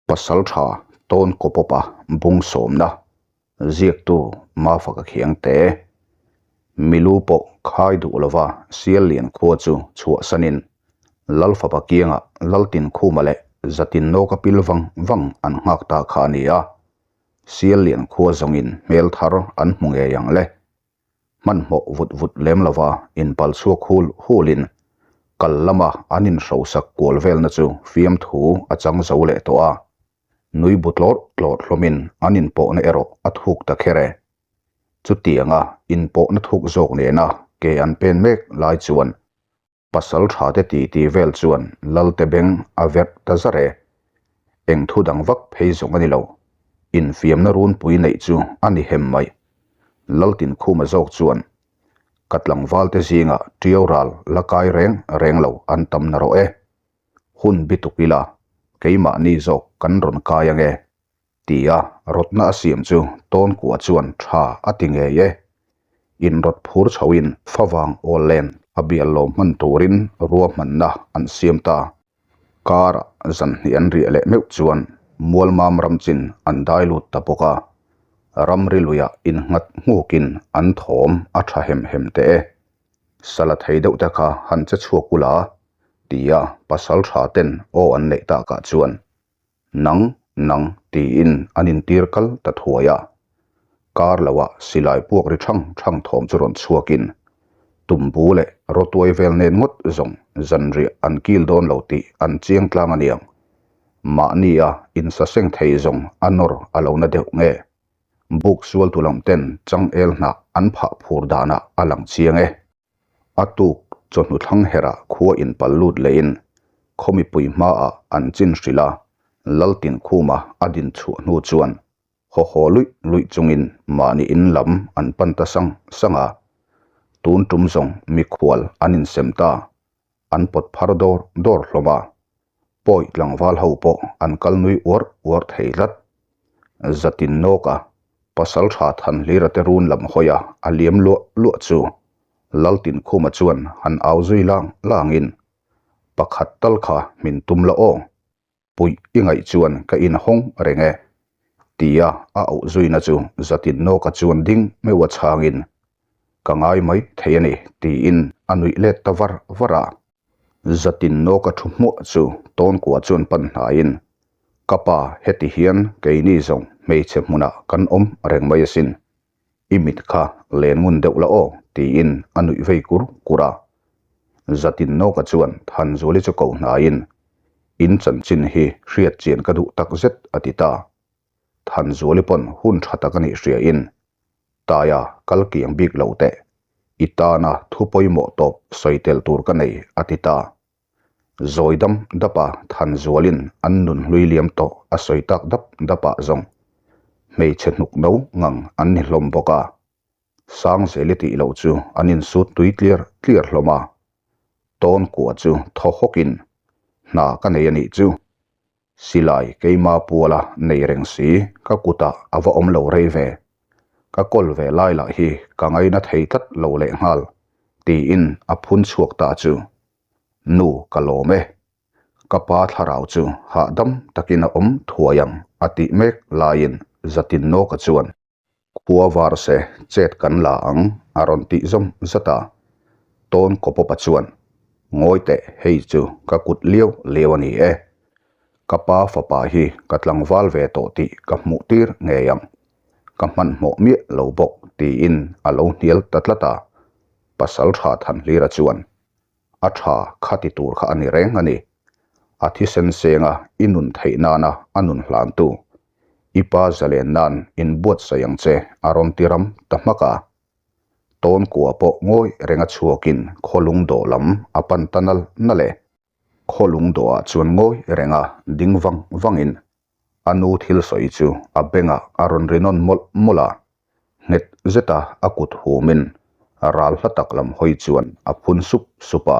Pasalṭha tawn kawpawpa bung sawmna ziaktu Mafaka Khiangte milu pawh khai duh lova Siallian khua chu chhuahsanin Lalfapa kiangah Laltinkhuma leh Zatinnawka pil vang vang an nghak ta kha a ni a, Siallian khua zawngin hmel thar an hmu ngei ang le. Hmanhmawh vut vut lem lova inpal chhuak hul hulin kal lama an inhrosak kual velna chu fiamthu a chang zo leh tawh a. Nui bu tlawrh tlawrh hlawmin an inpawhna erawh a thuk ta kher e. Chutianga inpawhna thuk zawk nena ke an pen mek lai chuan Pasal tha te ti ti vel chuan Lalte beng a verh ta zar e. Eng thu dang vak phei zawng a ni lo. Infiamna runpui neih chu a ni hem mai. Laltinkhuma zawk chuan, Ka tlangval te zingah ṭiau ral la kai reng reng lo an tam na rawh e. Hun bi tuk ila, keimahni zawk kan rawn kai ange. Tia rawtna a siam chu Tawnkua chuan tha a ti ngei e. Inrawt phur chhoin favang awl len a bial lo hman turin ruahmanna an siam ta. Karah zan hnih an riah leh meuh chuan Mualmam ram chin an dai lut ta bawk a. Ramri luiah innghat nghukin an thawm a tha hem hem teh e. Sala thei deuh te kha han che chhuak ula, tia pasal tha ten aw an neih takah chuan Nang, nang, tiin an intir kal ta thuai a. Kar loah silai puak ri thang thang thawm chu rawn chhuakin tumbu leh rawtuai vel nen ngawt zawng zanriah an kil dawn lo tih an chiang tlang a niang. Mahnia insaseng thei zawng a nawr a lo na deuh nge? Buk sualtu lam ten changel hnah an phah phur danah a lang chiang e. A tuk chawhnu thlang herah khua inpal lut lehin khaw mipui hmaah an chin hrilh a, Laltinkhuma a din chhuah hnu chuan haw haw luih luih chungin mahni in lam an pan ta sang sang a. Tun tum zawng mikhual an insem ta, an pawt phar dawr dawr hlawm a, pawi tlangval ho pawh an kal nui uar uar thei tlat. Zatin nawka pasal tha Thanhlira te run lam hawi a a liam luah luah chu Laltinkhuma chuan han au zui lang langin, Pakhat tal kha min tum la aw, puih i ngaih chuan ka inhawng reng e, tia a auh zuina chu Zatin nawka chuan ding meuh a chhangin, Ka ngai mai thei a ni, tiin a nuih let ta var var a. Zatin nawka thu hmuah chu Tawnkua chuan pan hnaiin, Ka pa, heti hian keini zawng hmeichhe hmunah kan awm reng mai asin. I mit kha len ngun deuh la aw, tiin a nuih vei kur kur a. Zatin nawka chuan Thanzuali chu ko hnaiin, In chanchin hi hriat chian ka duh tak zet, a ti ta. Thanzuali pawn hun tha tak a nih hriain, Taia kal kiang bik lo teh, i tana thu pawimawh tawp sawi tel tur ka nei, a ti ta. Zawi dam dapa Thanzualin an nun hlui liam tawh a sawi tak dap dapah zawng hmeichhe hnuk no ngang an ni hlawm bawk a. Sangzeli tih loh chu an insut tui tliar tliar hlawm a. Tawn kua chu thaw hawkin, Hna ka nei a nih chu. Silai keima puala nei reng si ka kutah a va awm lo rei ve. Ka kawl ve lai lah hi ka ngaina thei tlat lo leh nghal, tiin a phun chhuak ta chu. Nu ka lawm e. Ka pa thlarau chu hahdam takin a awm thuai ang a tih mek laiin Zatinnawka chuan. Khua var se chet kan la ang a rawn tih zawm zat a, tawn kawpawpa chuan, Ngawi teh, hei chu ka kut liau liau a ni e. Ka pa fapa hi ka tlangval ve tawh tih ka hmuh tir ngei ang. Ka hmanhmawh miah lo bawk tiin a lo hnial ta tlat a, pasal tha Thanhlira chuan, A tha kha ti tur kha a ni reng a ni. A thisen senga i nun theih nana a nun hlantu. I pa zalen nan inbuatsaih ang che a rawn ti ram ta hmak a. Tawn kua pawh ngawi renga chhuakin khawlung dawh lam a pan ta nal nal e. Khawlung dawhah chuan ngawi renga ding vang vangin a nu thil sawi chu a bengah a rawn ri nawn mawlh mawlh a. Nghet zeta a kut humin ral hla tak lam hawi chuan a phun sup sup a.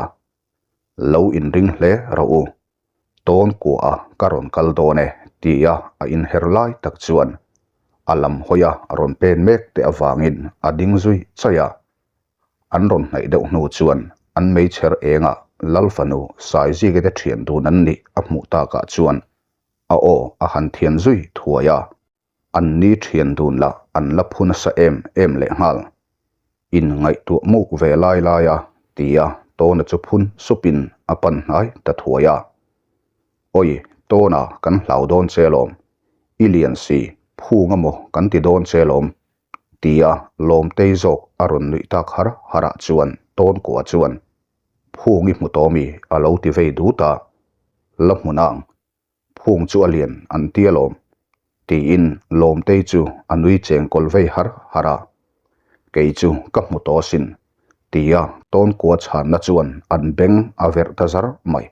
Lo inring hle rawh u. Tawn kuaha ka rawn kal dawn e tia a inher lai tak chuan a lam hawia rawn pen mek te avangin a ding zui chaih a. An rawn hnaih deuh hnu chuan an meichher engah Lalfanu Saizike te thian dun an nih a hmuh takah chuan. A aw a han thian zui thuai a, an ni thian dun lah an la phu nasa em em lehnghal. In ngaihtuah muk ve lai lai a, tia Tawna chu phun supin a pan hnai ta thuai a. Awi, Tawna kan hlau dawn che lawm, i lian si, phung a maw kan ti dawn che lawm, tia Lawmtei zawk a rawn nuih tak har harah chuan Tawnkua chuan Phung i hmu tawh mi a lo ti vei dut a, la hmu nang, phung chu a lian an ti alawm, tiin Lawmtei chu a nui cheng kawl vei har har a, kei chu ka hmu tawh asin, tia Tawnkua chhanna chuan an beng a verh ta zar mai.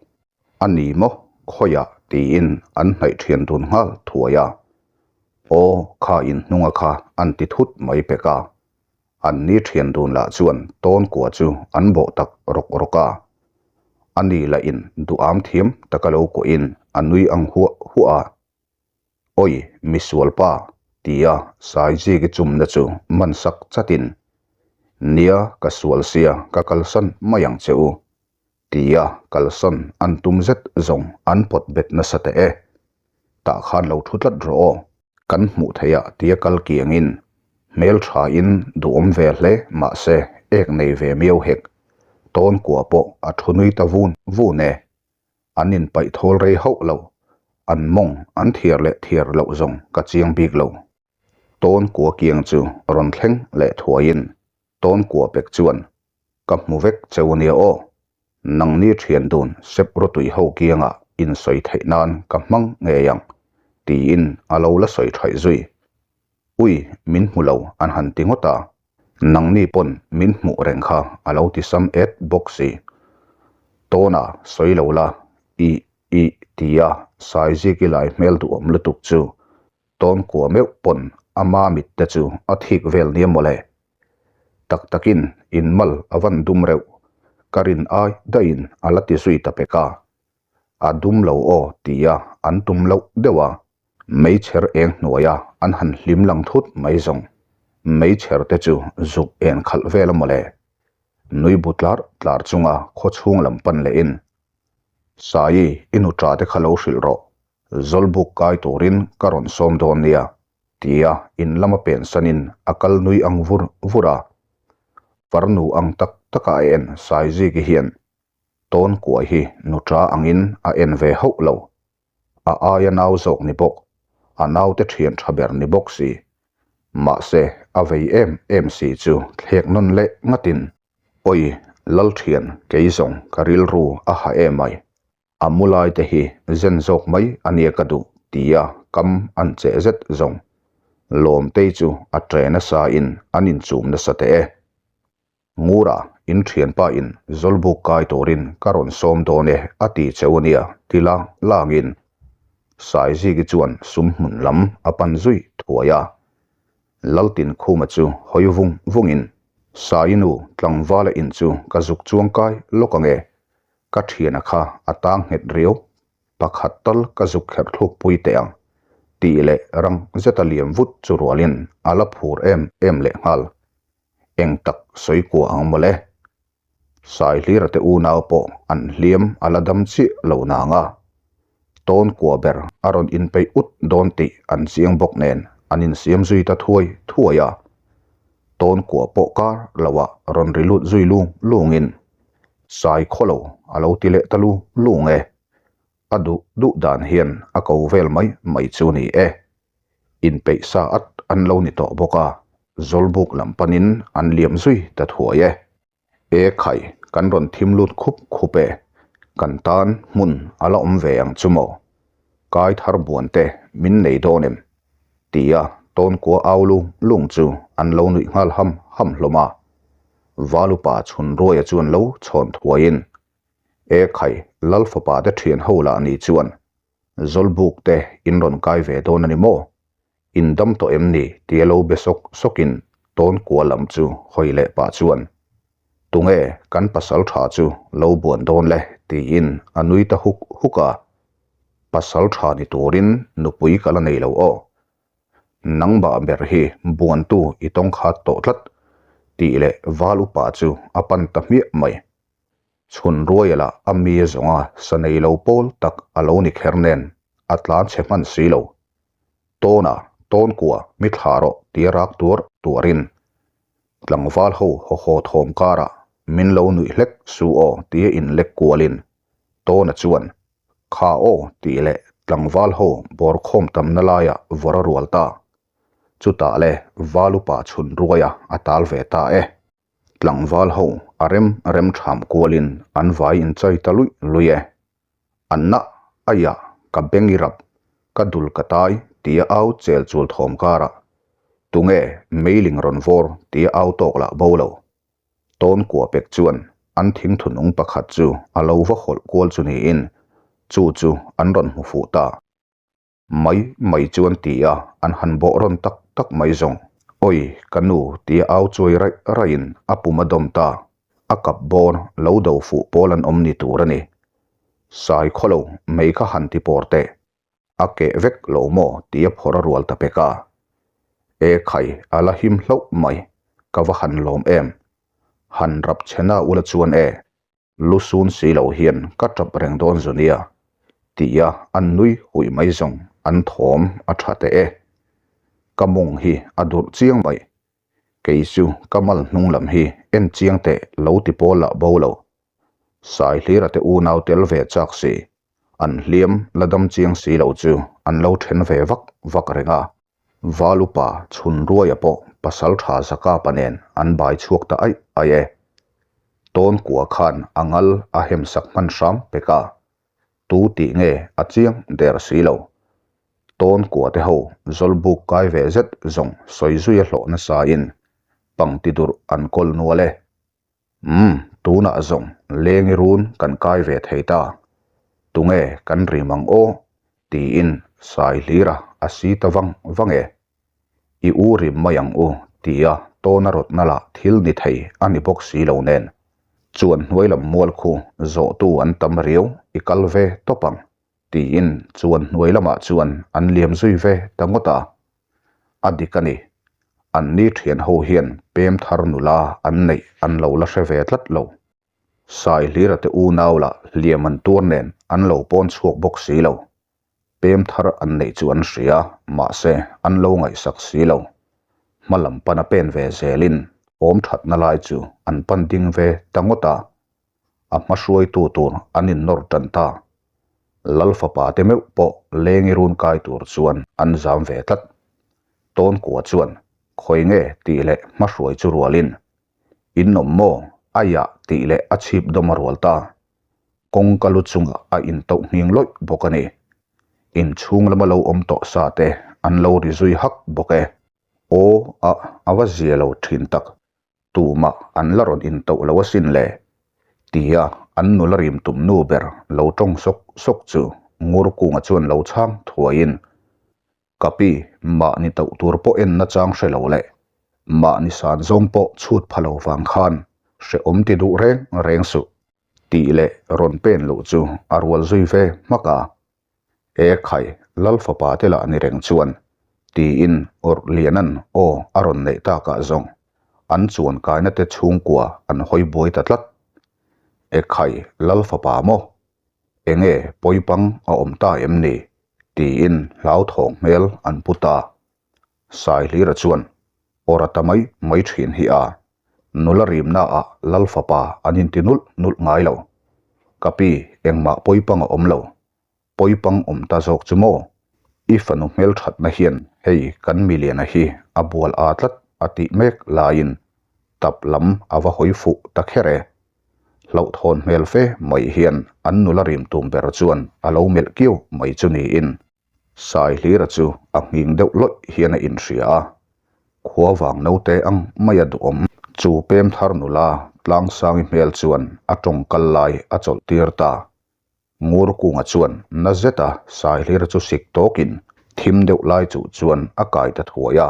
A ni maw? Khawiah? tiin an hnaih thian dun nghal thuai a. Aw, kha inhnunga kha an ti thut mai pek a. An ni thian dun lah chuan tawn kua chu an bawh tak rawk rawk a. A ni lah in duham thiam taka lo kuahin a nui ang huah huah a. Awi, misual pa, tia Saiziki chumna chu man sak chatin, Nia, ka sual sia, ka kalsan mai ang che u, tia kalsan an tum zet zawng an pawt bet nasa teh e. Tah khan lo thu tlat rawh aw. Kan hmuh theih ah tia kal kiangin hmel tha in duhawm ve hle mahse ek nei ve miau hek. Tawn kua pawh a thu nui ta vun vun e. An in paih thawl rei hauh lo. An mawng an thiar leh thiar loh zawng ka chiang bik lo. Tawn kua kiang chu rawn thleng leh thuaiin tawn kua pek chuan Ka hmu vek cheu ania aw. Nangni thian dun sep rawtui ho kiangah insawi theih nan ka hmang ngei ang, tiin a lo la sawi thaih zui. Ui, min hmu lo an han ti ngawt a, nangni pawn min hmuh reng kha a lo ti sam et bawk si. Tawna sawi lo la, ih, ih, tia Saiziki lai hmel duhawm lutuk chu tawn kua meuh pawn a mamit te chu a thik vel nia mawle. Tak takin in mal a van dum reuh, ka rin ai daihin a la ti zui ta pek a. A dum lo aw tia an tum loh deuh a, meichher eng hnuaia an han hlim lang thut mai zawng. Meichher te chu zuk en khalh vel a mawle. Nui bu tlar tlar chunga khawchhung lam pan lehin, Saii, i nuṭa te kha lo hrilh rawh, Zawlbuk kai turin ka rawn sawm dawn nia, tia in lama pensanin a kal nui ang vur vur a. Farnu ang tak taka a en Saiziki hian tawn kuai hi nuṭa angin a en ve hauh lo. A aia nau zawk ni bawk, a naute ṭhian ṭha ber ni bawk si. Mahse, a vei em em si chu thlek nawn leh ngatin, Awi, Lalṭhian, kei zawng ka rilru a ha em ai. A mu lai te hi zen zawk mai a nia ka duh tia kam an cheh zet zawng. Lawmtei chu a ṭe nasa in an inchum nasa teh e. Ngura, in ṭhianpa in Zawlbuk kai turin ka rawn sawm dawn e a ti cheu a nia ti lang langin Saiziki chuan sum hmun lam a pan zui thuai a. Laltinkhuma chu hawi vung vungin Sainu tlangvala in chu ka zuk chuang kai lawk ange Ka thiana kha a tang nghet riau, pakhat tal ka zuk kherh thluk pui teh ang, tih leh rang zeta liam vut chu rualin a la phur em em leh nghal. Eng tak sawi kua ang mawle. Saihlira te unau pawh an hliam a la dam chiah lo nang a, tawn kua ber a rawn inpeih ut dawn tih an chiang bawk nen an insiam zui ta thuai thuai a. Tawn kua pawh kar loah rawn ri lut zui lung lungin Sai khaw lo a lo ti leh ta lu lung e. A duh duh dan hian a ko vel mai mai chu ni e. Inpeih sa at an lo ni tawh bawk a, Zawlbuk lam panin an liam zui ta thuai e. E khai, kan rawn thim lut khup khup e, kan tan hmun a la awm ve ang chu maw? Kai thar buan te min nei dawn em? Tia tawnkua au lung lung chu an lo nuih nghal ham ham hlawm a. Valupa chhun ruaia chuan lo chhawn thuaiin, E khai, Lal fapa te thian ho lah ni chuan Zawlbuk te in rawn kai ve dawn a ni maw? In dam tawh em ni? tia lo be sawk sawkin tawnkua lam chu hawi leh pah chuan, Tunge kan pasal tha chu lo buan dawn le? tiin a nui ta huk huk a. Pasal tha ni turin nupui ka la nei lo aw. Nangmah ber hi buantu i tawng khat tawh tlat, tih leh val upa chu a pan ta hmiah mai. Chhun ruaia lah a mi a zawnga sa nei lo pawl tak a lo ni kher nen. a tlan chhe hman si lo. Tawna, Tawnkua, mi thlah rawh tia rak tuar tuarin tlangval ho haw haw thawm karah min lo nuih hlek su aw tia inlek kualin Tawna chuan Kha aw tih leh tlangval ho bawr khawm tamna laiah vawr a rual ta. Chutah le Valupa chhun ruaia a tal ve ta e. Tlangval ho a rem rem tham kualin an vai inchai ta luih luih e. An na aiah ka beng i rap, ka dul ka tai tia au chel chul thawm karah tunge meiling rawn vawr tia au tawk lah bo lo. Tawn kua pek chuan an thingthunung pakhat chu a lo va hawlh kual chu niin chu chu an rawn hmu fuh ta. Mai mai chuan ti a an han bawh rawn tak tak mai zawng. Oi, ka nu tia au chuai raih raihin a pum a dawm ta. A kap bawr lo do fuh pawl an awm ni tur a ni. Sai khawlo mei kha han ti pawr teh. A keh vek lo maw tia phawrh a rual ta pek a. E khai, a la him hlauh mai. Ka va han lawm em. Han rap che na ula chuan e. Lu sun si lo hian ka tap reng dawn zu nia, tia an nui huih mai zawng an thawm a tha teh e. Ka mawng hi a durh chiang mai. Kei chu ka mal hnung lam hi en chiang teh lo ti pawl lah bo lo. Saihlira te unau tel ve chak si, an hliam la dam chiang si lo chu an lo then ve vak vak reng a. Val upa Chhunruaia pawh pasal tha Zakapa nen an bai chhuak ta aih aih e. Tawn kua khan a ngal a hem sak hman hram pek a, tu tih nge a chiang der si lo. Tawn kua te ho zawlbuk kai ve zet zawng sawi zui a hlawh nasa in pangti durh an kawl nual e. Umm, tunah zawng lengi run kan kai ve thei ta. Tunge kan rim ang aw? tiin sai hlir a, a si ta vang vang e. I u rim mai ang u tia tawna rawtna lah thil ni thei a ni bawk si lo nen. Chuan hnuai lam mual khu zawhtu an tam riau i kal ve tawp ang tiin chuan hnuai lamah chuan an liam zui ve ta ngawt a. A dik a ni. An ni thian ho hian pem thar nula an neih an lo la hre ve tlat lo. Saihlira te unau lah hliam an tuar nen an lo pawn chhuak bawk si lo. Pem thar an neih chu an hria, mahse an lo ngaihsak si lo. Hma lam pana pen ve zelin awm thatna lai chu an pan ding ve ta ngawt a. A hma hruaitu tur an innawr tan ta. Lal fapa te meuh pawh lengi run kai tur chuan an zam ve tlat. Tawnkua chuan khawi nge tih leh hma hruai chu rualin, In awm maw? Aiah tih leh a chhip dawm a rual ta. Kawngka lu chungah a intoh nghing lawih bawk a ni. Inchhung lama lo awm tawh sa te an lo ri zui hak bawk e. Aw a, a va zia lo thin tak. Tumah an la rawn intoh lo asin le, tia an nula rim tum nu ber lo tawng sawk sawk chu Ngurkunga chuan lo chhang thuaiin, Ka pi, mahni toh tur pawh en nachang hre lo le, mahni san zawng pawh chhut pha lo vang khan hrehawm ti duh reng reng suh, tih leh rawn pen luh chu a rual zui ve hmak a. E khai, Lal fapa te lah ni reng chuan, tiin awrh lianan aw a rawn neih takah zawng an chuan kaina te chhungkua an hawi buai ta tlat. E khai, Lal fapa maw? Enge pawipang a awm ta em ni? tiin hlauthawng hmel an pu ta. Saihlira chuan awrh a ta mai mai thin hi a, nula rimnaah Lal fapa an inti nulh nulh ngai lo. Ka pi, engmah pawipang a awm lo. Pawipang awm ta zawk chu maw? I fanu hmelthatna hian hei kan miliana hi a bual aa tlat a tih mek laiin tap lam a va hawi fuh ta kher e. Hlauhthawn hmel fe mai hian an nula rim tum ber chuan a lo melh kiau mai chu niin Saihlira chu a nghing deuh lawih hian a inhria a, khua vang naute ang mai a duhawm. Chu pem thar nula Tlangsangi hmel chuan a tawng kal lai a chawlh tir ta. Ngur kunga chuan na zeta Saihlira chu sik tawkin thim deuh lai chuh chuan a kai ta thuai a.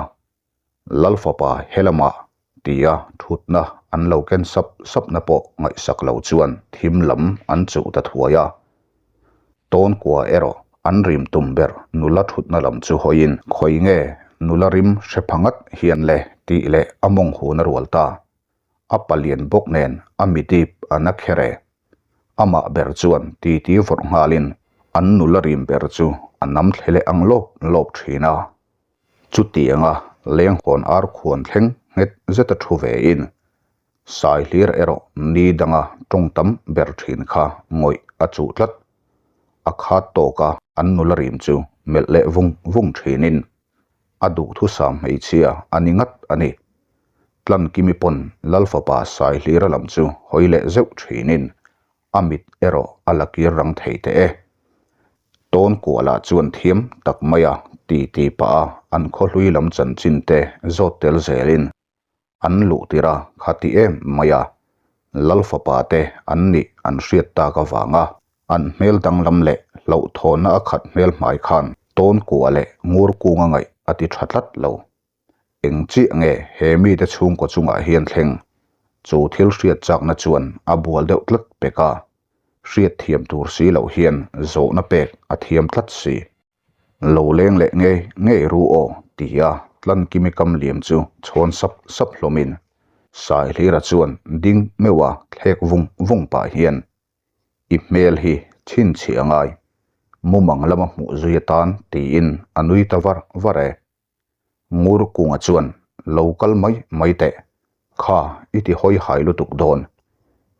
Lal fapa helamah tia thutna an lo ken sap sapna pawh ngaihsak lo chuan thim lam an chuh ta thuai a. Tawnkua erawh an rim tum ber nula thutna lam chu hawiin khawi nge nula rim hre pha ngat hian le tih leh a mawng hun a rual ta. A palian bawk nen a mi dip a na kher e. Amah ber chuan titi vawrh nghalin An nula rim ber chu a nam thle leh ang lawp lawp thin a. Chutianga lenghawn ar khuan thleng nghet zeta thu vein Saihlir erawh ni danga tawng tam ber thin kha ngawih a chuh tlat. A khat tawka an nula rim chu melh leh vung vung thinin a duhthusam hmeichhia a ni ngat a ni. Tlankimi pawn Lalfapa Saihlira lam chu hawi leh zeuh thinin a mit erawh a la kir rang thei teh e. Tawn kualah chuan thiam tak maia ti ti pah a an khawhlui lam chanchin te zawt tel zelin an luh tir a kha ti em mai a, Lal fapa te an nih an hriat tak avanga an hmel danglam leh hlauhthawnna a khat hmel hmai khan tawn kua leh ngur kunga ngaih a ti tha tlat lo. Eng chiah nge he mite chhungkaw chungah hian thleng? Chu thil hriat chakna chuan a bual deuh tlat pek a, hriat thiam tur si loh hian zawhna pek a thiam tlat si. Lo leng leh ngei ngei ru aw tia Tlankimi kam liam chu chhawn sap sap hlawmin Saihlira chuan ding meuha thlek vung vung pah hian I hmel hi chhinchhiah a ngai, mumang lama hmuh zui atan tiin a nui ta var var e. Ngur kunga chuan lo kal mai mai teh, kha i ti hawi hai lutuk dawn,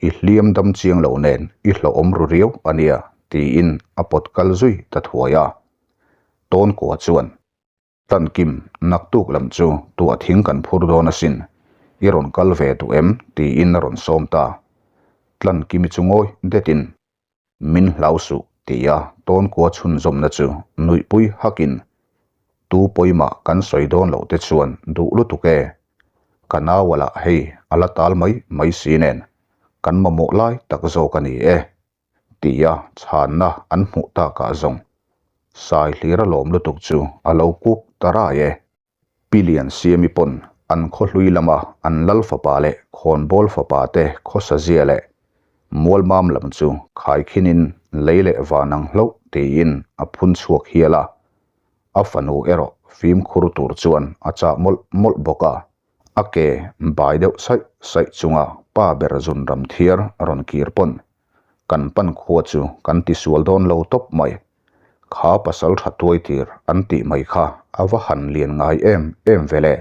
i hliam dam chiang lo nen i hlauhawm ru riau a nia tiin a pawt kal zui ta thuai a. Tawnkua chuan, Tlankim, naktuk lam chu tuah thing kan phur dawn asin, i rawn kal ve duh em? tiin a rawn sawm ta. Tlankimi chu ngawi detin Min hlau suh tia tawnkua chhunzawmna chu nuihpui hakin tu pawimah kan sawi dawn loh te chuan duh lutuk e. Ka naua lah hei a la tal mai mai si nen kan mamawh lai tak zawk a ni e tia chhanna an hmuh takah zawng Saihlira lawm lutuk chu a lo kuk ta rai e. Pi Liansiami pawn an khawhlui lama an lal fapa leh khawnbawl fapa te khawsa zia leh mualmam lam chu khaikhinin lei leh van ang hlauh tiin a phun chhuak hial a. A fanu erawh fimkhur tur chuan a chah mawlh mawlh bawk a. A ke bai deuh saih saih chunga pa ber zun ram thiar rawn kir pawn kan pan khua chu kan tisual dawn lo tawp mai. Kha pasal tha tuai tir an tih mai kha a va han lian ngai em em ve le.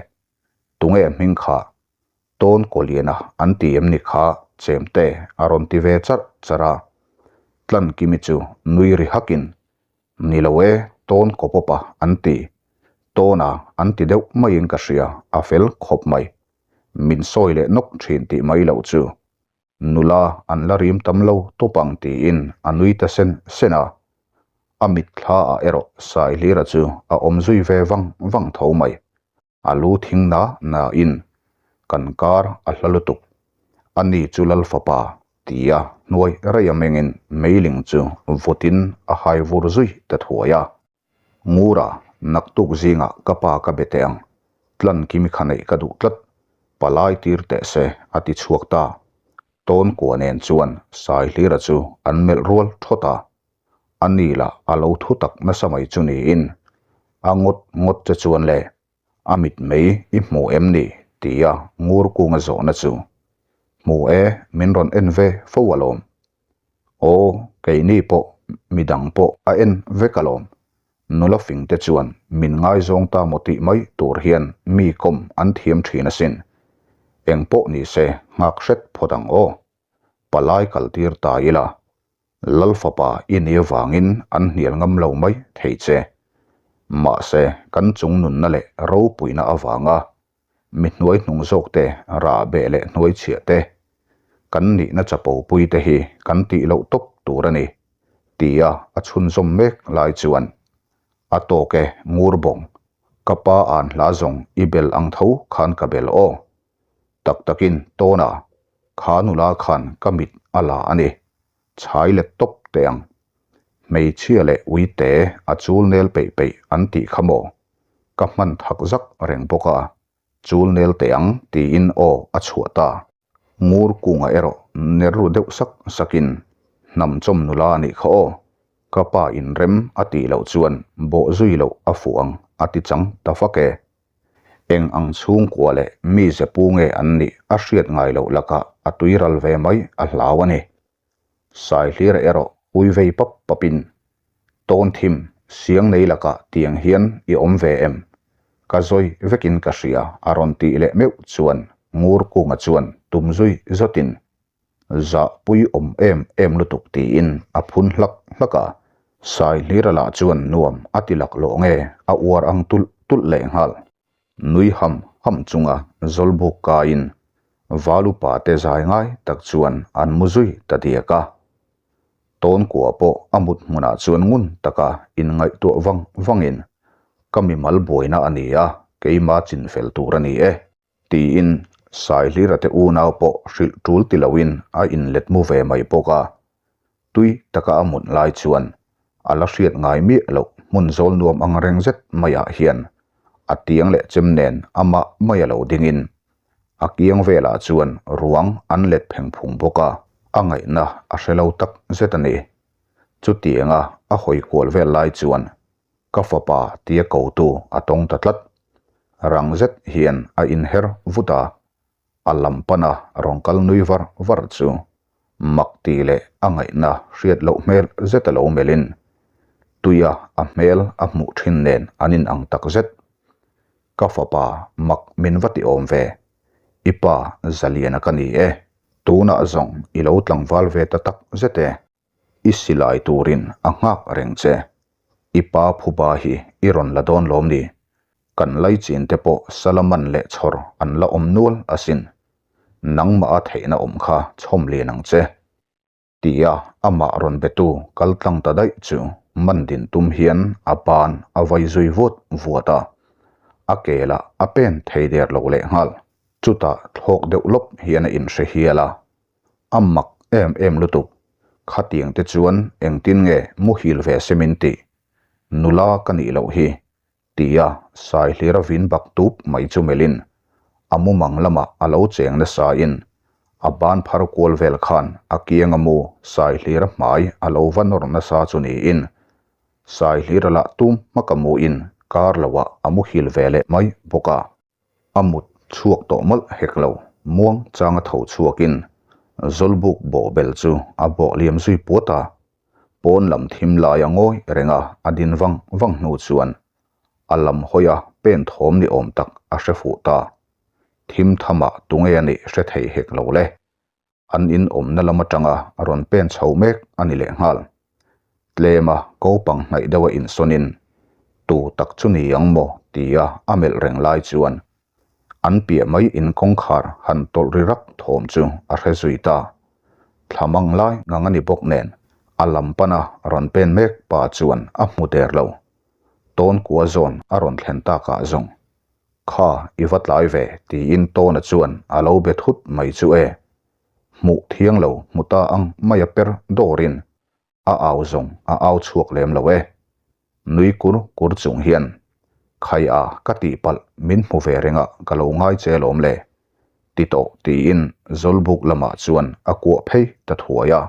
Tunge hming kha? Tawn Kawliana an ti em ni kha chemte a rawn ti ve charh charh a. Tlankimi chu nui ri hakin, Ni lo e, Tawn Kawpawpa an ti. Tawna an ti deuh maiin ka hria, a fel khawp mai. Min sawi leh nawk thin tih mai loh chu. Nula an la rim tam lo tawp ang tiin a nui ta sen sen a. A mitthla ah erawh Saihlira chu a awm zui ve vang vang tho mai. A lu thing na na in kan kar a hla lutuk. A ni chu Lal fapa tia hnuai rei a mengin meiling chu vawtin a hai vur zui ta thuai a. Ngura, naktuk zingah ka pa ka be teh ang, tlan kimi kha neih ka duh tlat, palai tir teh se, a ti chhuak ta. Tawn kua nen chuan Saihlira chu an melh rual thawt a. A ni lah a lo thu tak nasa mai chu niin, a ngawt ngawt che chuan le, a mit mei i hmu em ni? tia Ngur kunga zawhna chu, Hmu e, min rawn en ve fo alawm. Aw, keini pawh midang pawh a en vek alawm. Nula fing te chuan min ngaizawng ta maw tih mai tur hian mi kawm an thiam thin asin. Eng pawh ni se nghak hret phawt ang aw. Palai kal tir ta ila, Lal fapa i ni avangin an hnial ngam lo mai thei che. Mahse, kan chung nunna leh ropuina avanga mi hnuai hnung zawk te, rah beh leh hnuai chhiah te, kan nihna chapo pui te hi kan tih loh tawp tur a ni, tia a chhunzawm mek lai chuan a tawk e ngur bawng, ka pa an hla zawng i bel ang tho khan ka bel aw. Tak takin tawna kha nula khan ka mit a la a ni, chhai let tawp teh ang. Hmeichhia leh uite a chul nel peih peih an tih kha maw? Ka hman thak zak reng bawk a, chul nel teh ang tiin aw a chhuah ta. Ngur kunga erawh ner ru deuh sak sakin, Hnam chawm nula a nih kha aw, ka pa inrem a tih loh chuan bawh zui loh a fuh ang a ti chang ta fak e. Eng ang chhungkua leh mi ze pu nge an nih a hriat ngai loh lakah a tuiral ve mai a hlau a ni. Saihlira erawh ui vei pap papin, Tawn thim, siang nei lakah tiang hian i awm ve em? Ka zawi vekin ka hria a rawn tih leh meuh chuan Ngur Kunga chuan tum zui zawtin zah pui awm em em lutuk tiin a phun hlak hlak a. Saihlira lah chuan nuam a ti lak lawh nge a uar ang tulh tulh lehnghal. Nui ham ham chunga Zawlbuk kaiin Valupa te zai ngai tak chuan an mu zui ta diak a. Tawnkua pawh a mut hmunah chuan ngun taka inngaihtuah vang vangin, Ka mimal buaina a ni a, keima chinfel tur a ni e. Tiin Saihlira te unau pawh hrilh tul ti loin a inlet mu ve mai bawk a. Tui taka a mut lai chuan a la hriat ngai miah loh hmun zawl nuam ang reng zet maiah hian a tiang leh chem nen amah mai a lo dingin a kiang velah chuan ruang an let pheng phung bawk a, a ngaihna a hre lo tak zet a ni. Chutianga a hawi kual vel lai chuan Ka fapa tia kotu a tawng ta tlat. Rang zet hian a inher vut a, a lam pana rawn kal nui var var chu mak tih leh a ngaihna hriat loh hmel zet a lo melhin tuia a hmel a hmuh thin nen an inang tak zet. Ka fapa mak min va ti awm ve, i pa Zaliana ka ni e, tunah zawng i lo tlangval ve ta tak zet e. I silai turin a nghak reng che. I pa phuba hi i rawn la dawn lawm ni? Kan laichin te pawh Salaman leh chhawr an la awm nual asin. Nangmah a theihna awm kha chhawm lian ang che. Tia amah rawn betu kal tlang ta daih chu man din tum hian a ban a vai zui vuat vuat a. A ke lah a pen thei der lo lehnghal. Chutah thlawk deuh lawp hian a inhre hial a. A mak em em lutuk, khatiang te chuan engtin nge muhil ve se min tih? Nula ka nih loh hi, tia Saihlira vin bak tup mai chu melhin a mumang lamah a lo cheng nasa in a ban phar kual vel khan a kiang a mu Saihlira hmai a lo va nawr nasa chu niin Saihlira lah tum hmaka mu in kar loah a muhil ve leh mai bawk a. A mut chhuak tawh mawlh hek lo, muang changa tho chhuakin Zawlbuk bawhbel chu a bawh liam zui puat a, pawn lam thim laia ngawi renga a din vang vang hnu chuan a lam hawia pen thawm ni awm tak a hre fuh ta. Thim thamah tunge a nih hre thei hek lo le. An in awmna lam atanga rawn pen chho mek a ni lehnghal. Tlema kopang hnaih deuha insawnin tu tak chu ni ang maw tia a melh reng lai chuan an piah mai in kawngkhar han tawlh ri rak thawm chu a hre zui ta. Thla mang lai ngang a ni bawk nen a lam pana rawn pen mek pa chuan a hmu der lo. Tawn kua zawn a rawn thlen takah zawng Kha, i va tlai ve, tiin Tawna chuan a lo be thut mai chu e. Hmuh thiang lo hmu ta ang mai a per dawrin a au zawng a au chhuak lem lo e. Nui kur kur chung hian, Khai a, ka tihpalh min hmu ve rengah ka lo ngai che lawm le, ti tawh tiin Zawlbuk lamah chuan a kuah phei ta thuai a.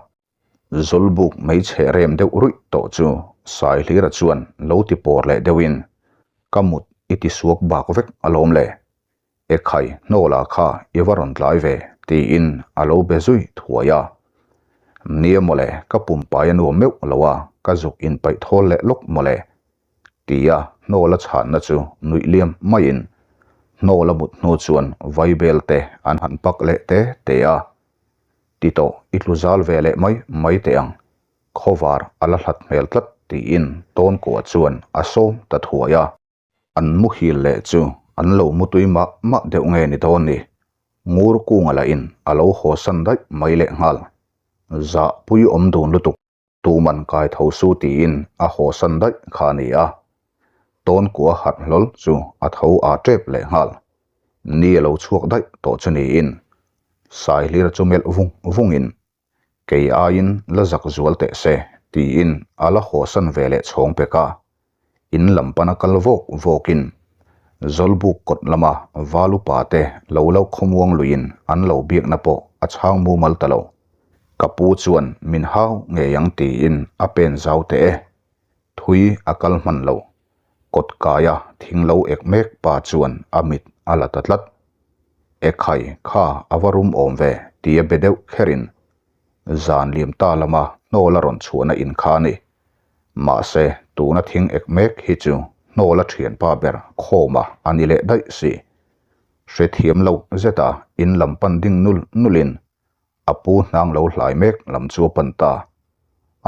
Zawlbuk hmeichhe rem deuh ruih tawh chu Saihlira chuan lo ti pawr leh deuhin, Ka mut i ti suak bak vek alawm le. Ekhai hnawla kha i va rawn tlai ve, tiin a lo be zui thuai a. Nia mawle, ka pumpai a nuam meuh lo a, ka zuk inpaih thawl leh lawk mawle, tia hnawla chhanna chu nuih liam maiin hnawla mut hnu chuan vaibel te an han pak leh te te a. Ti tawh, i tlu zal ve leh mai mai teh ang. Khawvar a la hlat hmel tlat tiin Tawnkua chuan a sawm ta thuai a. An muhil leh chu an lo mutui mah mah deuh nge ni dawn ni. Ngur kunga lahin a lo haw san daih mai lehnghal. Zah pui awm dun lutuk. Tuman kai tho su tiin a haw san daih kha a ni a. Tawnkua harh hlawl chu a tho aa tep leh nghal. Ni a lo chhuak daih tawh chu niin Saihlir chu melh vung vungin kei aiin la zak zual teh se tiin a la haw san ve leh chhawng pek a. In lam pana kal vawk vawkin Zawlbuk kawt lama Valupa te lo lo khawmuang luiin an lo biakna pawh a chhang mumal ta lo. Ka pu chuan min hau ngei ang tiin a pen zau teh e. Thui a kal hman lo. Kawt kaia thing lo ek mek pa chuan a mit a la ta tlat. Ekhai kha a va rum awm ve tia be deuh kherin zan liam ta lama hnawl a rawn chhuahna in kha a ni. Mahse, tuna thing ek mek hi chu hnawla thianpa ber khawma a ni leh daih si. Hrethiam lo zeta in lam pan ding nul nulin a pu hnang lo hlai mek lam chu a pan ta.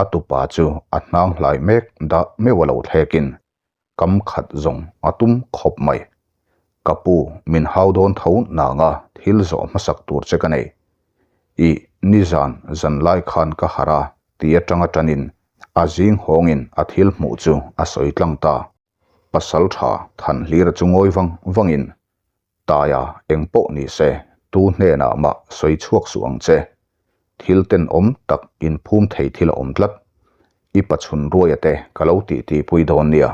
A tupa chu a hnang hlai mek dah meuh a lo thlekin Kam khat zawng a tum khawp mai. Ka pu, min hau dawn tho nanga thil zawh hmasak tur che ka nei. Ih, nizan zan lai khan ka harh a ti atanga tanin a zing hawngin a thil hmuh chu a sawi tlang ta. Pasal tha Thanhlira chu ngawi vang vangin, Taia eng pawh ni se, tu hnenah mah sawi chhuak suh ang che. Thil tenawm tak inphum thei thil a awm tlat. I pachhun ruaia te ka lo tih tihpui dawn nia.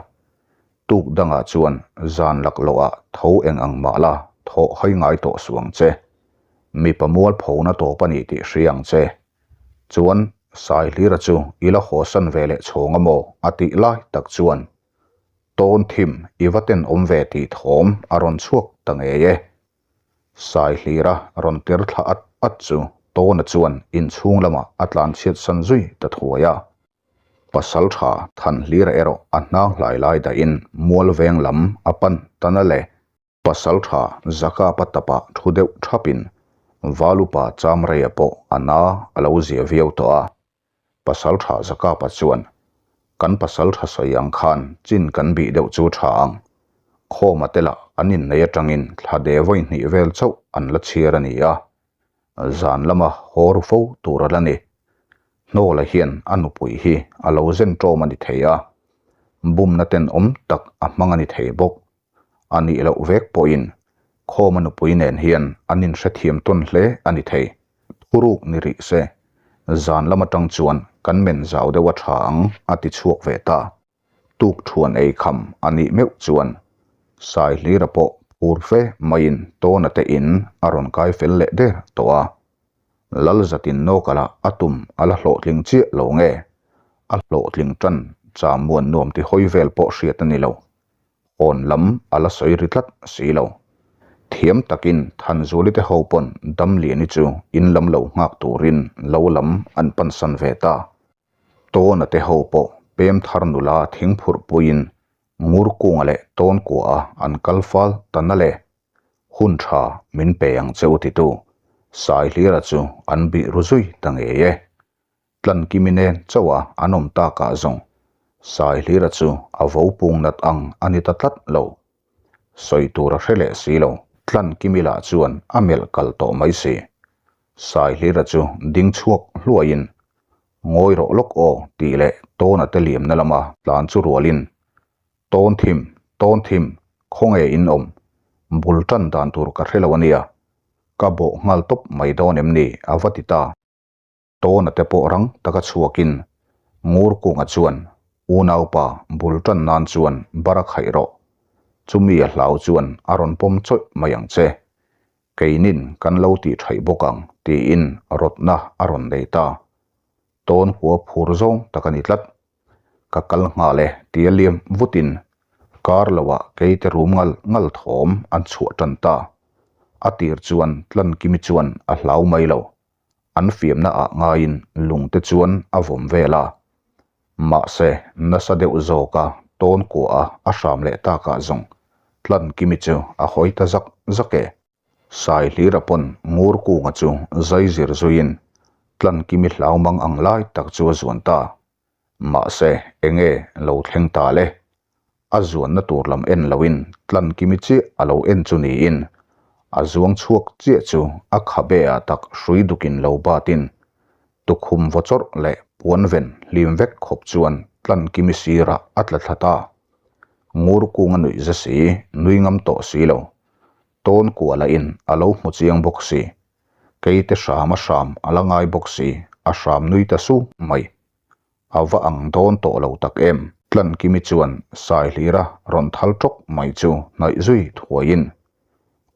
Tuk dangah chuan zan laklawhah tho eng ang mah la thawh hawi ngai tawh suh ang che. Mipa mualphona tawp a ni tih hria ang che. Chuan Saihlira chu i la hawsan ve leh chhawng a maw a tih lai tak chuan Tawn thim i va ten awm ve tih thawm a rawn chhuak ta ngei e. Saihlira rawn tir thla at at chu Tawna chuan inchhung lamah a tlan chhiat san zui ta thuai a. Pasal tha Thanhlira erawh a hnang hlai lai dahin mual veng lam a pan ta na le. Pasal tha Zakapa tapah thu deuh thapin Valupa Chamreia pawh a na a lo zia viau tawh a. Pasal tha Zakapa chuan, Kan pasal tha sawi ang khan chin kan bih deuh chu tha ang. Khawma te lah an innei atangin thla de vawi hnih vel chauh an la chhiar a ni a. Zan lama haw ru fo tur a la ni. Hnawla hian a nupui hi a lo zen ṭawm a ni thei a, bumna tenawm tak a hmang a ni thei bawk. A nih loh vek pawhin Khawma nupui nen hian an inhrethiam tawn hle a ni thei. Thuruk ni rih se, zan lam atang chuan kan men zau deuh a tha ang a ti chhuak ve ta. Tuk thuan ei kham a nih meuh chuan Saihlira pawh phur fe maiin Tawna te in a rawn kai fel leh der tawh a. Lalzatin nawkala a tum a la hlawhtling chiah lo nge? A hlawhtling tan cham muan nuam ti hawi vel pawh hriat a ni lo. Hawn lam a la sawi ri tlat si lo. Thiam takin Thanzuli te ho pawn Damliani chu in lam lo nghak turin lo lam an pansan ve ta. Tawna te ho pawh pem thar nula thingphurh puiin Ngurkunga leh Tawnkuaha an kal fal ta na le. Hun tha min pe ang che u titu Saihlira chu an bih ru zui ta ngei e. Tlankimi nen chauh a an awm takah zawng Saihlira chu a vo pung nat ang a ni ta tlat lo. Sawi tur a hre leh si lo. Tlankimi lah chuan a melh kal tawh mai si. Saihlira chu ding chhuak hluaiin, Ngawi rawh lawk aw tih leh Tawna te liamna lama tlan chu rualin, Tawn thim, tawn thim, khawnge in awm? Bul tan dan tur ka hre lo a nia. Ka bawh nghal tawp mai dawn em ni? a va ti ta. Tawna te pawh rang taka chhuakin Ngurkunga chuan unaupa bul tan nan chuan bar a khaih rawh. Chumi a hlau chuan a rawn pawm chawih mai ang che. Keinin kan lo tih thaih bawk ang tiin rawtna a rawn nei ta. Tawn hua phur zawng tak a ni tlat. Ka kal nghal e tia liam vutin kar loah keite rum ngal ngal thawm an chhuah tan ta. A tir chuan Tlankimi chuan a hlau mai lo. An fiamna ah ngaiin lung te chuan a vawm vel a. Mahse, nasa deuh zawk a tawn kuah a a hram leh takah zawng Tlankimi chu a hawi ta zak zak e. Saihlira pawn ngur kunga chu zai zir zuiin Tlankimi hlau mang ang lai tak chu a zuan ta. Mahse, enge lo thleng ta le? A zuanna tur lam en loin Tlankimi chiah a lo en chu niin, a zuang chhuak chiah chu a khabe ah tak hrui dukin lo batin tukhum vaw chawrh leh puan ven hlim vek khawp chuan Tlankimi sirah a tla thla ta. Ngur kung a nuih za si, nui ngam tawh si lo. Tawn kuala in a lo hmu chiang bawk si. Keite hram a hram a la ngai bawk si, a hram nui ta su mai. A va ang dawn tawh lo tak em? Tlankimi chuan Saihlira rawn thal tawk mai chu hnaih zui thuaiin,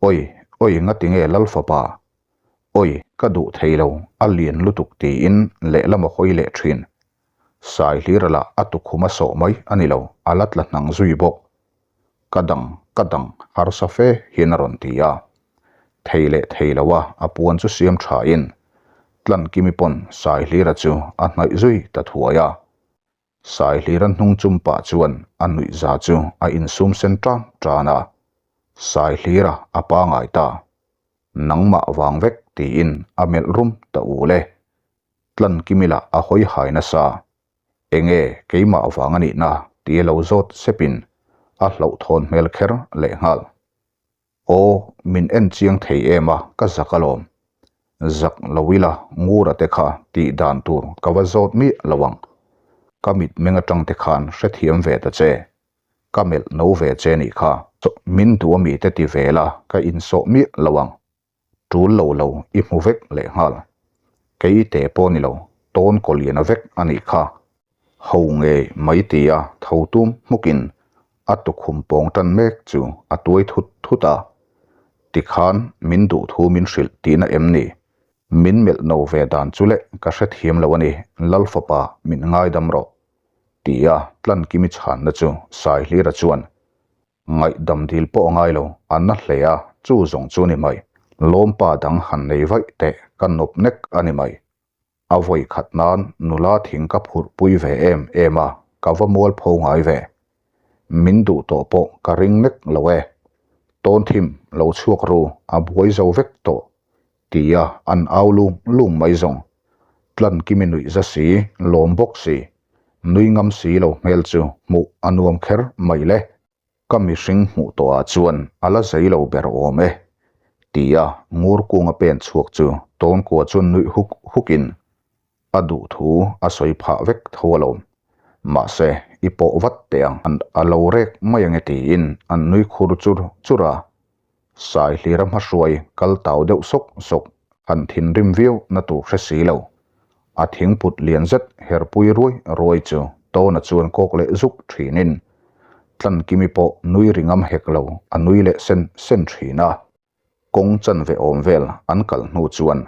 Oi, oi ngatinge Lal fapa? Oi, ka duh thei lo, a lian lutuk tiin lehlam a hawi leh thin. Saihlira lah a tukhum a sawh mai a ni lo, a la tla hnang zui bawk. Ka dang, ka dang, harsa fe hian a rawn ti a. Thei leh thei lo a, a puan chu siam tha in Tlankimi pawn Saihlira chu a hnaih zui ta thuai a. Saihlira hnung chum pah chuan a nuihza chu a insum sen tan tan a, Saihlira a pangai ta. Nangmah vang vek tiin a melh rum ta ul e. Tlankimila a hawi hai nasa. Enge keimah vang a nihna tia lo zawt sepin a hlauhthawn hmel kher lehnghal. Aw, min en chiang thei em a, ka zak alawm. Zak lo ila Ngura te kha tih dan tur ka va zawt miah lo ang. Ka mitmeng atang te khan hrethiam ve ta che. Ka melh no ve che nih kha. Min duh ami te ti ve la, ka insawh miah lo ang. Tul lo lo i hmu vek lehnghal. Kei te pawh ni lo, tawn kaw liana vek a nih kha. Ho ngei mai tia tho tum hmukin a tukhum pawng tan mek chu a tuai thut thut a. Tikhan min duh thu min hrilh tihna em ni? Min melh no ve dan chu leh ka hrethiam lo a ni, Lalfapa min ngaidam rawh. Tia Tlankimi chhanna chu Saihlira chuan Ngaihdam dil pawh a ngai lo, a na hle a, chu zawng chu ni mai. Lawmpa dang han nei vaih teh ka nawp nek a ni mai. A vawi khat nan nula thing ka phurh pui ve em em a, ka va mual pho ngai ve. Min duh tawh pawh ka ring nek lo e. Tawn thim lo chhuak ru, a buai zo vek tawh, tia an au lung lung mai zawng. Tlan kimi nuih za si, lawm bawk si, nui ngam si lo hmel chu hmuh a nuam kher mai le. Ka mihring hmuh tawhah chuan a la zei lo ber awm e, tia ngur kunga pen chhuak chu Tawnkua chuan nuih huk hukin a duh thu a sawi phah vek tho alawm. Mahse, i pawh vat teh ang, a lo rek mai ange tiin an nui khur chur chur a. Saihlira hmahruai kal tau deuh sawk sawk han thinrim viau na tur hre si lo. A thingput lian zet herpui ruai ruai chu Tawna chuan kawk leh zuk thinin Tlankimi pawh nui ri ngam hek lo a nui leh sen sen thin a. Kawng chanve awm vel an kal hnu chuan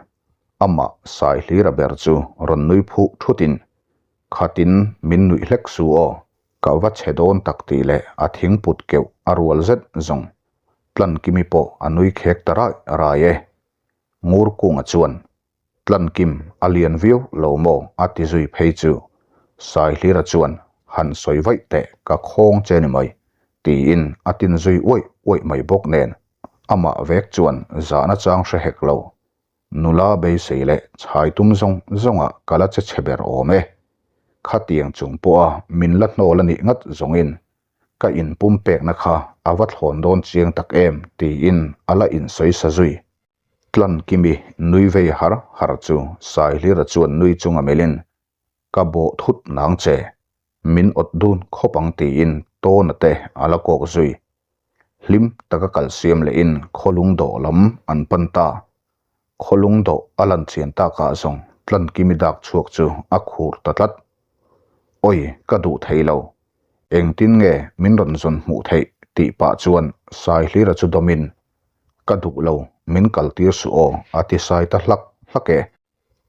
amah Saihlira ber chu rawn nui phuh thutin, Khatin min nuih hlek su aw, ka va chhe dawn tak tih leh a thingput keuh a rual zet zawng. Tlankimi pawh a nui khek ta rai rai e. Ngurkunga chuan, Tlankim a lian viau lo maw a ti zui phei chu. Saihlira chuan, Han sawi vaih teh ka khawng che ni mai, tiin a tin zui uaih uaih mai bawk nen amah vek chuan zahna chang hre hek lo. Nula beisei leh chhai tum zawng zawngah ka la che chhe ber awm e. Khatiang chung pawha min la hnawl a nih ngat zawngin ka inpum pekna kha a va thlawn dawn chiang tak em tiin a la insawi sa zui. Tlankimi nui vei har har chu Saihlira chuan nui chunga melhin, Ka bawh thut nang che, min awt dun khawp ang tiin Tawna te a la kawk zui. Hlim taka kal siam lehin khawlung dawh lam an pan ta. Khawlung dawh a lan chian takah zawng Tlankimi dak chhuak chu a khur ta tlat. Awi, ka duh thei lo. Engtin nge min rawn zawn hmuh theih tih pah chuan Saihlira chu dawmin Ka duh lo, min kal tir suh aw, a ti sai ta hlak hlak e.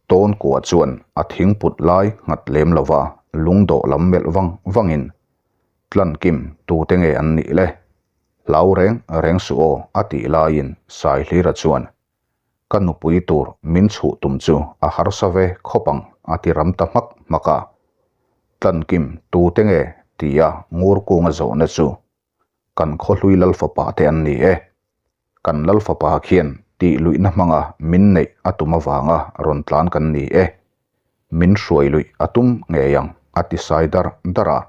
Tawn kua chuan a thing put lai nghat lem lova lungdawh lam melh vang vangin, Tlankim, tute nge an nih le? Hlau reng reng suh aw, a tih laiin Saihlira chuan, Ka nupui tur min chhuh tum chu a harsa ve khawp ang, a ti ram ta hmak hmak a. Tlankim, tute nge? tia ngur kunga zawhna chu Kan khawhlui Lalfapa te an ni e. Kan Lalfapa khian tih luihna hmanga min neih a tum avanga rawn tlan kan ni e. Min hruai luih a tum ngei ang a ti sai dar dar a.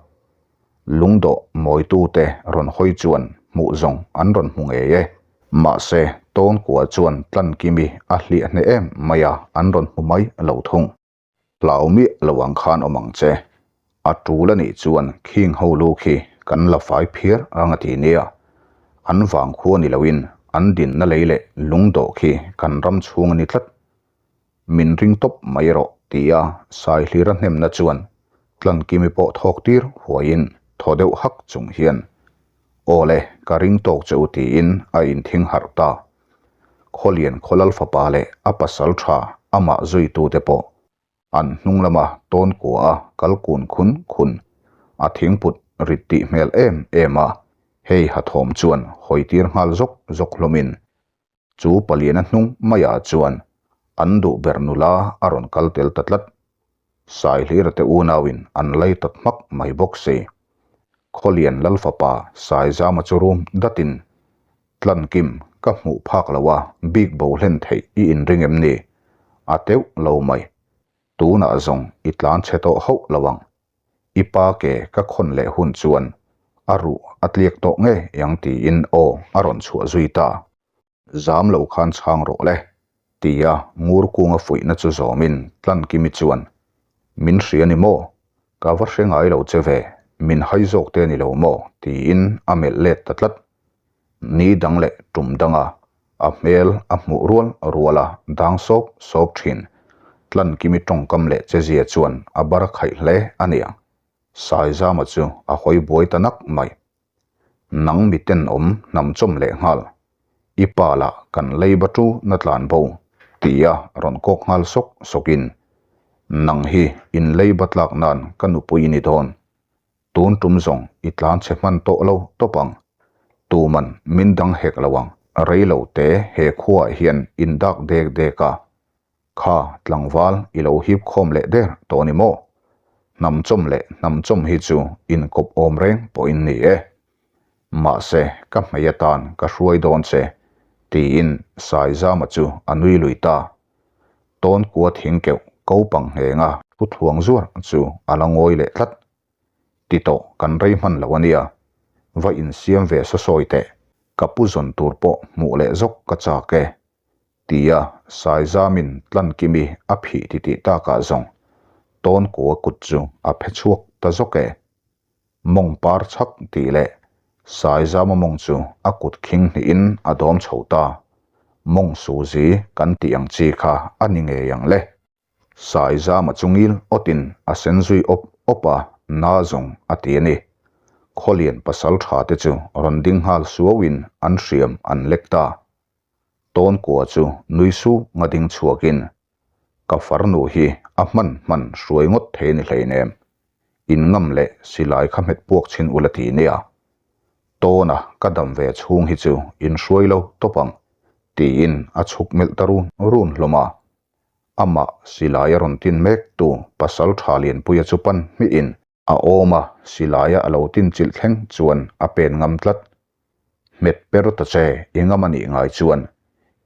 Lungdawh mawitute rawn hawi chuan hmuh zawng an rawn hmu ngei e. Mahse, Tawnkua chuan Tlankimi a hliah hneh em mai a an rawn hmu mai lo thung. Hlau miah lo ang khan awm ang che. A tul a nih chuan khing ho lu khi kan la fai phiar ang a ti nia. An vang khua ni loin an dinna lei leh lungdawh khi kan ram chhung a ni tlat. Min ring tawp mai rawh tia Saihlira hnemna chuan Tlankimi pawh thawk tir huaiin thaw deuh hak chung hian Aw le, ka ring tawk che u tiin a inthing harh ta. Khawlian Khawlal fapa leh a pasal tha amah zuitute pawh an hnung lama tawn kua a kal kun khun khun a thingput rit tih hmel em em a, hei hathawm chuan hawi tir nghal zawk zawk hlawmin chu paliana hnung maiah chuan an duh ber nula a rawn kal tel ta tlat. Saihlira te unauin an lei tawt hmak mai bawk si. Khawlian Lalfapa Saizama chu rum datin, Tlankim, ka hmuh phak lo a, bik bo hlen theih i inring em ni? A teuh lo mai. Tunah zawng i tlan chhe tawh hauh lo ang. I pa ke ka khawn leh hun chuan a ruh a tliak tawh ngei ang tiin aw a rawn chhuah zui ta. Zam lo khan chhang rawh le, tia ngur kunga fuihna chu zawmin Tlankimi chuan, Min hria ni maw? Ka va hre ngai lo che ve, min hai zawk te ni lo maw? tiin a melh let ta tlat. Ni dang leh tum danga a hmel a hmuh rual rual a dang sawp sawp thin. Tlankimi tawngkam leh chezia chuan a bar khaih hle a niang. Saizama chu a hawi buai ta nak mai. Nang mi tenawm hnam chawm leh nghal. I pa lah kan leiba tu na tlan bo, tia rawn kawk nghal sawk sawkin, Nang hi in leiba tlak nan ka nupui i ni dawn. Tun tum zawng i tlan chhe hman tawh lo tawp ang. Tuman min dang hek lo ang. Rei lo te he khuaah hian in dak dek dek a, Kha tlangval i lo hip khawm leh der tawh ni maw? Hnam chawm leh hnam chawm hi chu inkawp awm reng pawhin ni e. Mahse ka hmei atan ka hruai dawn che, tiin Saizama chu a nui lui ta. Tawn kua thing keuh ko pang nghenga thu thluang zuar chu a la ngawi leh tlat. Ti tawh kan rei hman lo a nia, va insiam ve saw sawi teh, ka pu zawn tur pawh hmuh leh zawk ka chak e. Tia Saizamin Tlankimi a phih titih takah zawng Tawnkua kut chu a phe chhuak ta zawk e. Mawng par chhak tih leh Saizama mawng chu a kut khing hnihin a dawm chho ta. Mawng suzi kan tih ang chi kha a ni ngei ang le. Saizama chu ngil awtin a sen zui awp awp a, na zawng a ti a ni. Khawlian pasal tha te chu rawn ding nghal suauin an hriam an lek ta. Tawnkua chu nui su nga ding chhuakin, Ka farnu hi a hman hman hruai ngawt thei a ni hleinem. In ngam leh silai kha hmet puak chhin ula ti nia. Tawna ka dam ve chhung hi chu in hruai lo tawp ang, tiin a chhuk melh ta run run hlawm a. Amah silai a rawn tin mek tu pasal tha Lianpuia chu pan hmihin A awm a, silaia a lo tin chilh thleng chuan a pen ngam tlat. Hmet per ta che i ngam a nih ngai chuan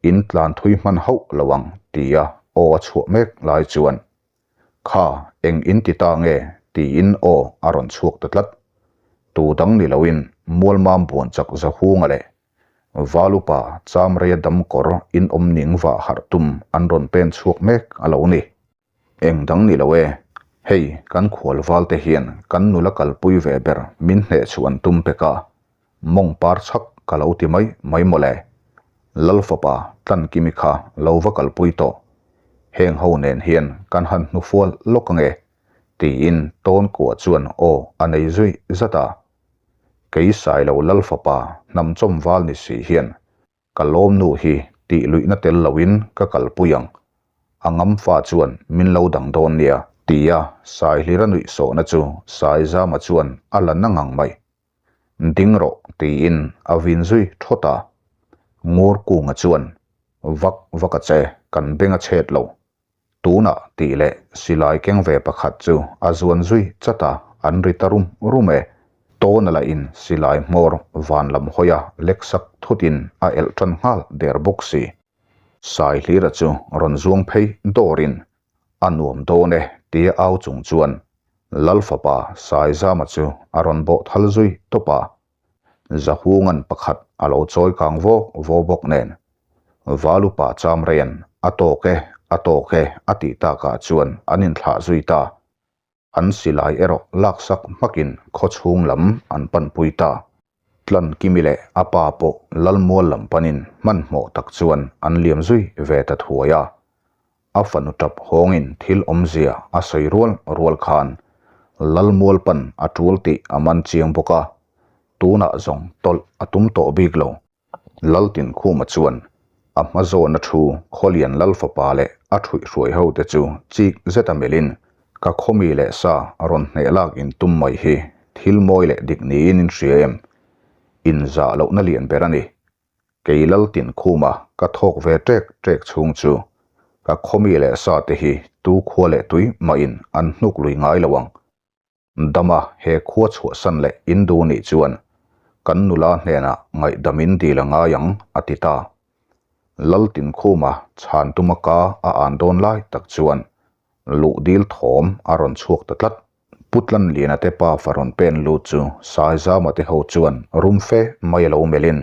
in tlan thui hman hauh lo ang tia aw a chhuah mek lai chuan Kha eng in ti ta nge tiin aw a rawn chhuak ta tlat. Tu dang ni loin Mualmam buan chak Zahunga leh Valupa Chamreia damkawr in awm ning vah harh tum an rawn pen chhuak mek a lo ni. Eng dang ni lo e, hei kan khual val te hian kan nula kalpui ve ber min hneh chhuah an tum pek a, mawng par chhak ka lo ti mai mai mawle. Lal fapa Tlankimi kha lo va kalpui tawh, heng ho nen hian kan han hnufual lawk ange, tiin tawn kuah chuan aw a nei zui zat a. Kei Sailo Lal fapa hnamchawm val ni si hian Ka lawmnu hi tih luihna tel loin ka kalpui ang, a ngamfa chuan min lo dang dawn nia, tia Saihlira nuih sawhna chu Saizama chuan a la na ngang mai. Ding rawh tiin a vin zui thawt a. Ngurkunga chuan, Vak vak a che, kan beng a chhet lo. Tunah tih leh silai keng ve pakhat chu a zuan zui chat a, an ri ta rum rum e. Tawna lahin silai hmawr van lam hawi a lek sak thutin a elh tan nghal der bawk si. Saihlira chu rawn zuang phei dawrin a nuam dawn e tia au chung chuan Lalfapa Saizama chu a rawn bawh thal zui tawp a. Zahungan pakhat a lo chawi kang vawk vaw bawk nen Valupa Chamreian a tawk e, a tawk e a tih takah chuan an inthlah zui ta. An silai erawh laksak hmakin khawchhung lam an panpui ta. Tlankimi leh a pa pawh Lalmual lam panin hmanhmawh tak chuan an liam zui ve ta thuai a. A fanu tap hawngin thil awmzia a sawi rual rual khan Lalmual pan a tul tih a man chiang bawk a, tunah zawng tawlh a tum tawh bik lo. Laltinkhuma chuan a hma zawna thu Khawlian Lalfapa leh a thuihhruai hote chu chik zeta melhin ka khawmi leh sa rawn hneh lak in tum mai hi thil mawi leh dik niin in hria em? Inzah lohna lian ber a ni. Kei Laltinkhuma ka thawk ve ṭek ṭek chhung chu. Ka khawmi leh sa te hi tu khua leh tui mahin an hnuk lui ngai lo ang. Dama he khua chhuahsan leh in duh nih chuan kan nula hnenah ngaihdam in dil a ngai ang, a ti ta. Laltinkhuma chhan tuma ka a an dawn lai tak chuan luh dil thawm a rawn chhuak ta tlat. Putlanliana te pa farawn pen lut chu Saizama te ho chuan rum fe mai a lo melhin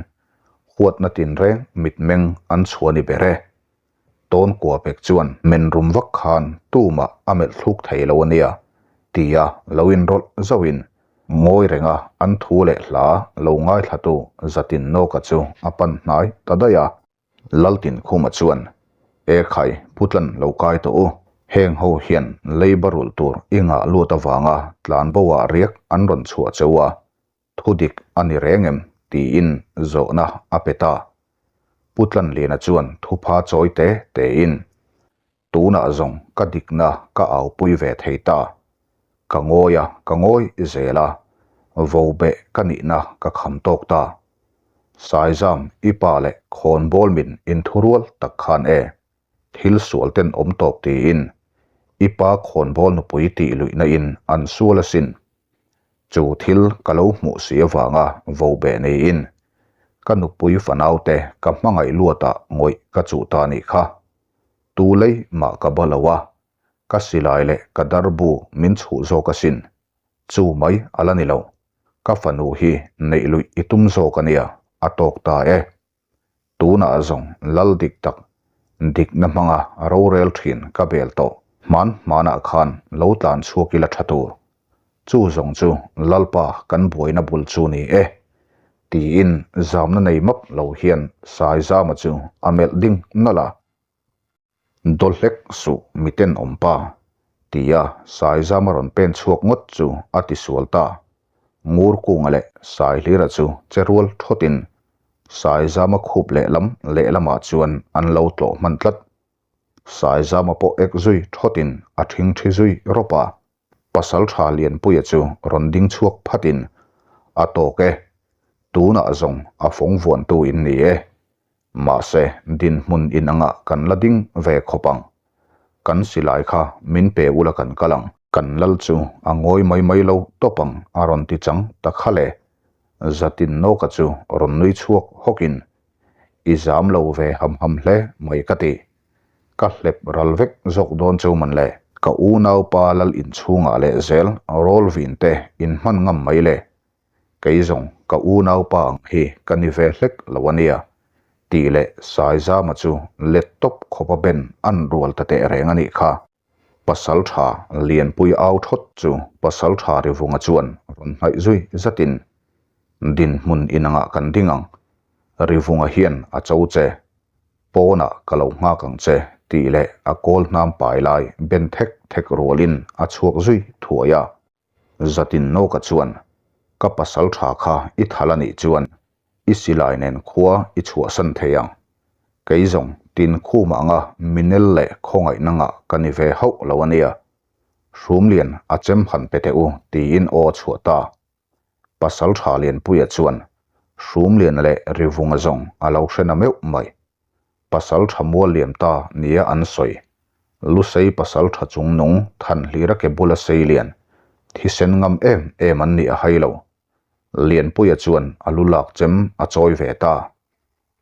huatna tinreng mitmeng an chhuah ni ber e. Tawn kua pek chuan men rum vak khan tumah a melh thluk thei lo a nia tia lo inrawlh zauhin ngawi renga an thu leh hla lo ngaithlatu Zatin Nawka chu a pan hnai ta daih a. Laltinkhuma chuan, E khai, Putlan lo kai tawh u, heng ho hian leiba rulh tur i ngah lut avanga tlanbo ah riak an rawn chhuah cheu a, thu dik a ni reng em? tiin zawhna a pe ta. Putlanliana chuan thupha chawi te tein, Tunah zawng ka dikna ka aupui ve thei ta. Ka ngawi a, ka ngawi zel a, vo beh ka nihna ka kham tawk ta. Saizam, i pa leh khawnbawl min inthurual tak khan e, thil sual ten awm tawp tiin i pa khawnbawl nupui tih luihna in an sual asin. Chu thil ka lo hmuh si avanga vo beh niin ka nupui fanaute ka hmangaih luatah ngawih ka chuh ta nih kha. Tu lei mah ka ba lo a, ka silai leh ka darbu min chhuh zawk asin. Chu mai a la ni lo, ka fanu hi neih luih i tum zawk a nia, a tawk ta e. Tunah zawng lal dik tak, dikna hmanga rorel thin ka bel tawh. Hman hmanah khan lo tlan chhuak ila tha tur. Chu zawng chu Lalpa kan buaina bul chu ni e. Tiin zamna nei map lo hian Saizama chu a melh ding nalh a. Dawlhlek suh miten awm pa, tia Saizama rawn pen chhuak ngawt chu a ti sual ta. Ngurkunga leh Saihlira chu che rual thawtin Saizama khup lehlam lehlamah chuan an lo tlawh hman tlat. Saizama pawh ek zui thawtin a thingthi zui rawp a. Pasaltha Lianpuia chu rawn ding chhuak phatin, A tawk e, tunah zawng a fawng vuantu in ni e. Mahse, dinhmun in angah kan la ding ve khawp ang. Kan silai kha min pe ula kan kal ang. Kan lal chu a ngawi mai mai lo tawp ang a rawn ti chang ta kha le. Zatin Nawka chu rawn nui chhuak hawkin, I zam lo ve ham ham hle mai ka ti. Ka hlep ral vek zawk dawn cheu man le. Ka unaupa lal inchhungah leh zel rawl vin te in hman ngam mai le. Kei zawng ka unaupa ang hi ka ni ve hlek lo a nia, tih leh Saizama chu let tawp khawpa ben an rual ta teh reng a nih kha. Pasal tha Lianpui au thawt chu pasal tha Rivunga chuan rawn hnaih zui zatin, Dinhmun inangah kan ding ang, Rivunga hian a cho che, pawnah ka lo nghak ang che tih leh a kawl hnam pai lai ben thek thek rualin a chhuak zui thuai a. Zatin Nawka chuan, Ka pasal tha kha i thal a nih chuan i silai nen khua i chhuahsan thei ang. Kei zawng tin khum anga minel leh khawngaihna ngah ka ni ve hauh lo a nia. Hrumlian a chem han pe teh u tiin aw a chhuah ta. Pasal tha Lianpuia chuan Hrumlian leh Rivunga zawng a lo hre na meuh mai. Pasal tha mual liam ta nia an sawi. Lusei pasal tha chungnung Thanhlira ke bula seilian thisen ngam em em an nih a hai lo. Lianpuia chuan a lu lak chem a chawi ve ta.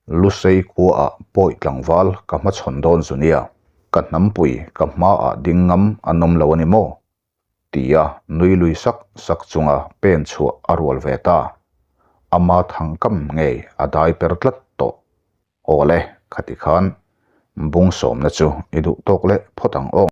Lusei khuaah pawi tlangval ka hmachhawn dawn zu nia, ka hnampui ka hmaah ding ngam an awm lo a ni maw? Tia nui lui sak sak chunga pen chhuah a rual ve ta. Ama thangkam ngei a dai per tlat tawh. Awle, khati khan bung sawmna chu i duh tawk leh phawt ang aw.